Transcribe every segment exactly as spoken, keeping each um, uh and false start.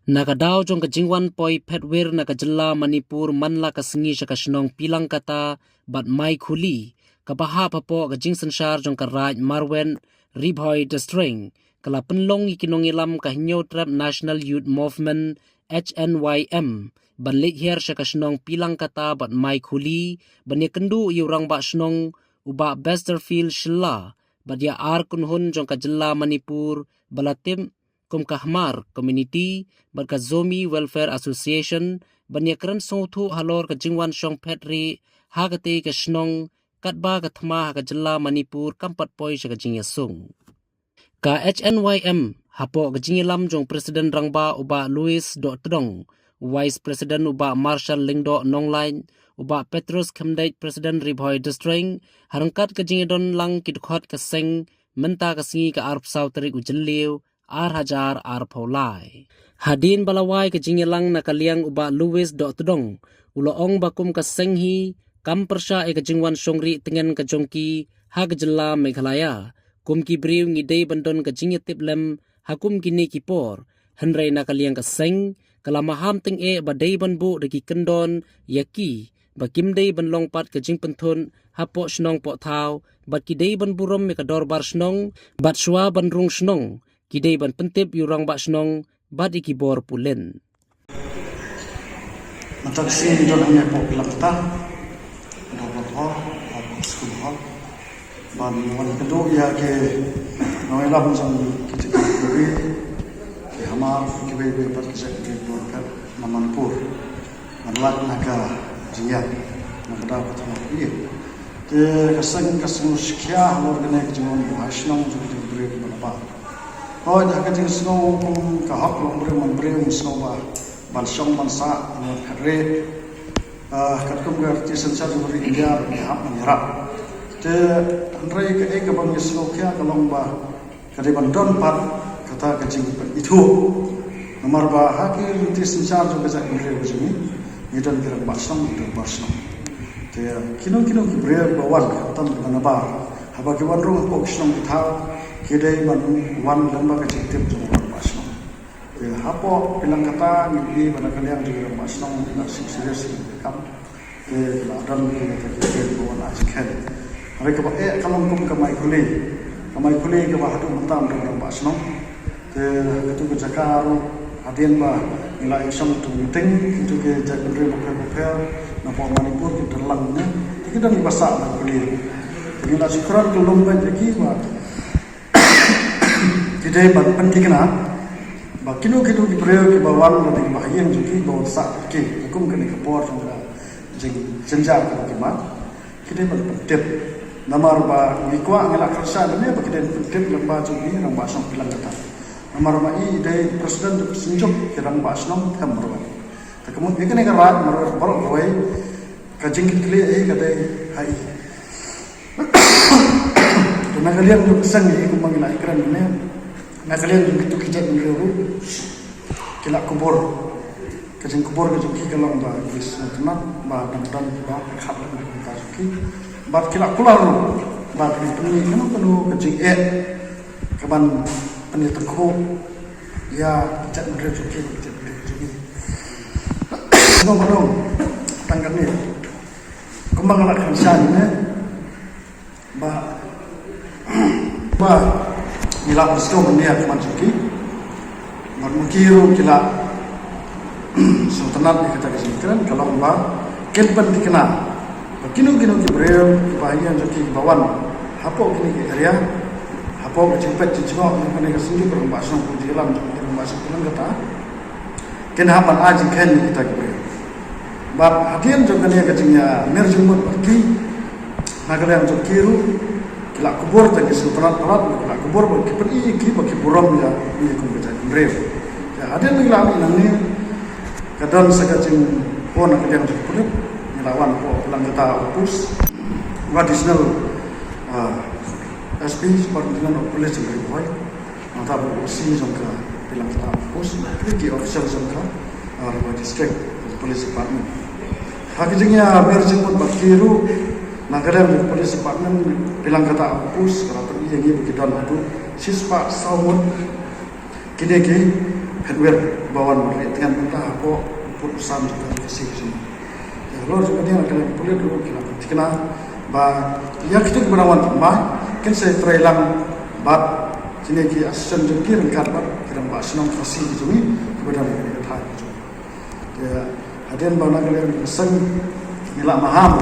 Na ka daw jong ka jingwan poi phetwir na ka jylla Manipur man la ka sngi sha ka shnong Pilangkata bad Maikhuli, kaba hap hapoh ka jingsynshar jong ka Raid Marwet, Ri Bhoi District, ka la pynlong ïa ki nongïalam ka Hynñiewtrep National Youth Movement, H N Y M, ban leit hiar sha ka shnong Pilangkata bad Maikhuli, ban ïakynduh ïa u rangbah shnong, u Bah Besterfield Shylla, bad ïa ar kynhun jong ka jylla Manipur, ba la tip kum ka Hmar Community bad ka Zomi Welfare Association, ban ïakren sngewthuh halor ka jingwan shong phet rieh ha katei ka shnong, katba ka thma ha ka jylla Manipur kam pat poi sha ka jingïasung. Ka H N Y M, hapoh ka jingïalam jong President Rangbah u Bah Louis Dohtdong, Vice President u Bah Marshal Lyngdoh Nonglait, u Bah Petrus Khymdeit, President Ri Bhoi District, ha ryngkat ka jingïadon lang ki dkhot ka seng, mynta ka sngi ka arphew saw tarik u Jylliew, ar hajar arphew lai. Hadien ba la wai ka jingïalang na ka liang u Bah Louis Dohtdong, u la ong ba kum ka seng hi, kam pyrshah ïa ka jingwan shong rieh tngen ka jong ki ha ka jylla Meghalaya. Kum ki briew ngi dei ban don ka jingïatiplem ha kum kine ki por. Hynrei na ka liang ka seng, ka la maham tyngeh ba dei ban buh da ki kyndon ïa ki, ba kim dei ban long pat ka jingpynthut hapoh shnong poh thaw, bad ki dei ban burom ïa ka dorbar shnong, bad shuwa ban rung shnong, ki dei ban pyntip ïa u rangbah shnong bad ïa ki bor pulin. Mynta ka sngi ngi don hangne hapoh Pilangkata, ka dorbar hall, hapoh skul hall, ban wan kynduh ïa ki nongïalam jong ki jait bynriew, ki hamar, kiwei kiwei pat ki jait bynriew kiba wan na Manipur, ban lait na ka jingïap na ka daw ka thma ka ïing. Te ka seng ka sngewsih halor kane ka jingwan buhai shnong jong ki jait bynriew kiba na bar. Hooid, ha ka jingsngew kum ka hok long briew man briew, ngi sngew ba ban shong ban sah, ban phet rieh, ah, katkum ka riti synshar jong ka ri India, ban ïahap ban ïarap. Te hynrei kaei kaba ngi sngewkhia ka long ba ka dei ban don pat kata ka jingpynithuh. Namar ba ha ki riti synshar jong ka jaitbynriew ka jong ngi, ngi don ki rangbah shnong, ngi don bar shnong. Te kino kino ki briew ba wan, khamtam kiba na bar, haba ki wan rung hapoh ki shnong ki thaw, ki dei ban wan lyngba ka jingtip jong u rangbah shnong. Te hapoh Pilangkata ngi ïohi ba na ka liang jong ki rangbah shnong ki la sngewsih serious ïa ka kam. Te ki la don ki, ki, ki, ki wan ai jingkheiñ. Hynrei kaba eh ka long kum ka Maikhuli. Ka Maikhuli kaba haduh mynta ym don rangbah shnong. Te ha katu ka jaka ruh hadien ba ngi la ïashong tu meeting, kito ki jaitbynriew bapher bapher napoh Manipur ki don lang ne. Te ki don kiba sah Maikhuli. Te ngi la shu kren kyllum bad ïa ki ba ki dei ban pynthikna ba kino kino ki briew kiba wan na ki bahaïing jong ki ba wan sah ki, kum kane ka por jong ka jingjynjar kaba ki mad, ki dei ban pyntip. Namar ba ngi kwah, ngi la kyrshan lane ba ki dei ban pyntip lyngba jong ki rangbah shnong Pilangkata. Namar ma i dei president jong ka seng jong ki rangbah shnong Them Marwet. Te ka mut ïa kane ka Raid Marwet baroh kawei, ka jingkitkhlieh hi ka dei ha i. Te na ka liang jong ka seng hi, kumba ngi la ïakren mynne, na ka liang jong kito ki jaitbynriew ruh ki la kubur. Ka jingkubur ka jong ki ka long ba ki sngewtynnat ba dang don ba pyrkhat lem ka bynta jong ki. Bad ki la kular ruh ba kin pynmih kano kano ka jingeh kaban pynïatyngkhuh ïa ki jaitbynriew jong ki, ki jaitbynriew jong ki. Sngewbha tang kane. Kumba nga la kren shane ba, ba ngi la pynshai ban ïa ka man jong ki. Bad ma ki ruh ki la sngewtynnat ïa kata ka jingkren, ka long ba kin pynthikna ba kino kino ki briew kiba ïeng jong ki ba wan hapoh kine ki area, hapoh ka jingpeit jingjngoh jong kane ka seng jong ka rangbah shnong, ka jingïalam jong ka rangbah shnong Pilangkata, kin hap ban ai jingkheiñ ïa kita ki briew. Bad hadien jong kane ka jingïamir jingmut bad ki, na ka liang jong ki ruh ki la kubur tang ki sngewtynnat palat, ki la kubur bad ki pyni ïa ki ba ki burom ïa ngi kum ka jaitbynriew. Te hadien ba ngi la mih nangne, ka don sa ka jingphone na ka liang jong ki pulit, ngi la wan hapoh Pilangkata outpost, u Additional, ah, S P, Superintendent of Police jong ka Ri Bhoi, nangta bad u O C jong ka Pilangkata outpost, bad ki official jong ka, ah, Ri Bhoi District Police Department. Ha ka jingïamir jingmut bad ki ruh, na ka liang jong ka Police Department Pilangkata outpost ka la pyni ïa ngi ba ki don haduh shispah saw ngut kine ki Khatwei ba wan ban rieh tngen mynta hapoh pud u sam jong ka ri Khasi ka jong ngi. Ïa halor jong kane na ka liang pulit ruh ki la pynthikna ba ïa kito kiba dang wan thymmai kin sa trei lang bad kine ki association jong ki ryngkat bad ki rangbah shnong Khasi ki jong ngi kiba don ha kane ka thaiñ ka jong ngi. Te hadien ba na ka liang ka seng ngi la maham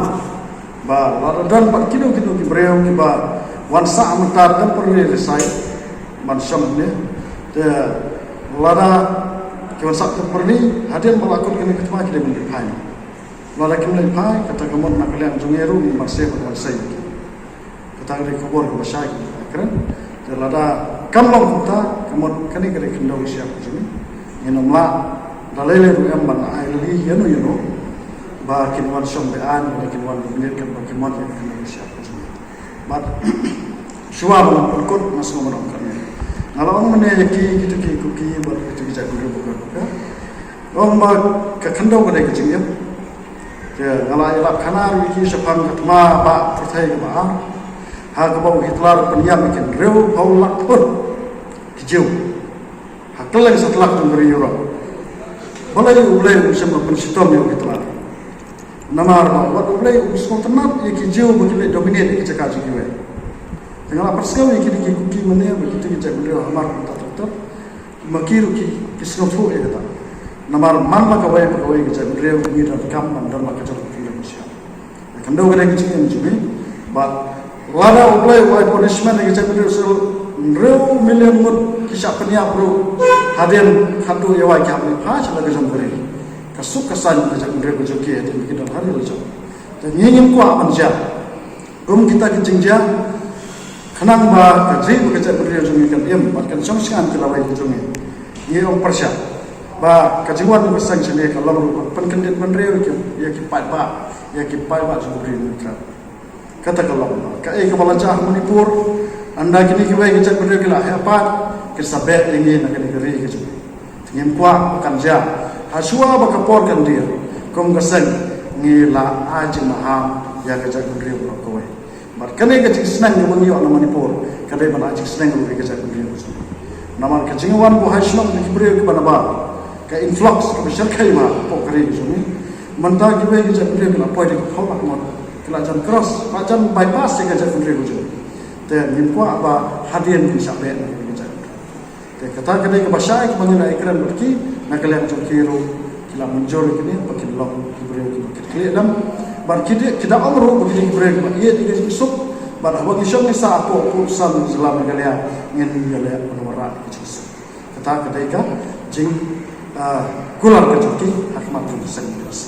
ba lada don pat kino kino ki briew kiba wan sah mynta temporary reside ban shong hangne. Te lada ki wan sah temporary, hadien ba la kut kane ka thma ki dei ban leit phai. Lada kim leit phai, kata ka mut na ka liang jong ngi ruh ngin mat seh ban wan sei. Kata ka dei ka khubor kaba shai kaba kren. Te lada kam long kumta, ka mut kane ka dei ka khyndew ka shyiap ka jong ngi. Ngin ym lah da lei lei ruh em ban ai lynti ïano ïano ba kin wan shong be-aiñ, ba kin wan dominate, ba kin wan ïa ka khyndew ka shyiap ka jong ngi. Bad shuwa ba ngan pynkut, nga sngew ban ong kane. Nga la ong mynne ïa ki, kito ki Kuki bad kito ki jaitbynriew baroh. Nga ong ba ka khyndew ka dei ka jingim. Te nga la ïalap khana ruh ïa ki shaphang ka thma bah pyrthei kaba ar, ha kaba u Hitler u pynïap ïa ki hynriewphew lak ngut ki Jiw ha kylleng satlak jong ka ri Europe. Balei U Blei um shym la pynshitom ïa u Hitler? Namar ba wat U Blei um sngewtynnat ïa ki Jiw ba kin leit dominate ïa ki jaka jong kiwei. Te nga la pynsngew ïa kine ki Kuki mynne bad kito ki jaitbynriew hamar kumta ter ter. Ma ki ruh ki, ki sngewthuh ïa kata. Namar man la kawei pa kawei ka jaitbynriew ngi donkam ban don la ka jong ka khyndew ka shyiap. Ka khyndew ka dei ka jingim jong ngi. Bad lada U Blei u ai punishment ïa ka jaitbynriew, hynriew million ngut ki shah pynïap ruh, hadien khatduh ïa wai ki hap leit phai sha la ka jong ka ri. Ka suk ka saiñ ka jaitbynriew ka jong ki hadien ba ki don ha ri la jong. Te ngi ngim kwah ban jia kum kita ki jingjia, khnang ba ka ri bad ka jaitbynriew jong ngi kan im bad kan shong shngaiñ ki lawei ki jong ngi. Ngi ong pyrshah ba ka jingwan ka seng shane ka long ruh ban pynkyndit bynriew ïa ki, ïa ki paidbah, ïa ki paidbah jong ka ri Nongkrem. Kata ka long ba kaei kaba la jia ha Manipur, ynda kine kiwei ki jaitbynriew ki la heh paid, kin sa beh ïa ngi na kane ka ri ka jong ngi. Ngim kwah ba kan jia. Ha shuwa ba ka por kan dier, kum ka seng ngi la ai jingmaham ïa ka jaitbynriew baroh kawei. Bad kane ka jingsneng kaba ngi ïoh na Manipur ka dei ban ai jingsneng ruh ïa ka jaitbynriew ka jong ngi. Namar ka jingwan buhai shnong ki briew kiba nabar, ka influx kaba shyrkhei bha hapoh ka ri ka jong ngi. Mynta kiwei ki jaitbynriew ki la poi da ki phew lak ngut, ki la jan cross, la jan bypass ïa ka jaitbynriew ka jong ngi. Te ngim kwah ba hadien kin shah beh na ka jaitbynriew. Te kata ka dei kaba shai kaba ngi la ïakren bad ki, na ka liang jong ki ruh ki la mynjur ïa kine ba kin long ki briew kiba kit khlieh lem. Bad ki dei, ki da ong ruh ba ki dei ki briew kiba ïeit ïa ka jingsuk. Bad haba ngi shong ngi sah hapoh pud u sam jylla Meghalaya, ngin ïaleh ban wanrah ïa ka jingsuk. Kata ka dei ka jing, ah, kular ka jong ki ha khmat jong ka seng N D P C.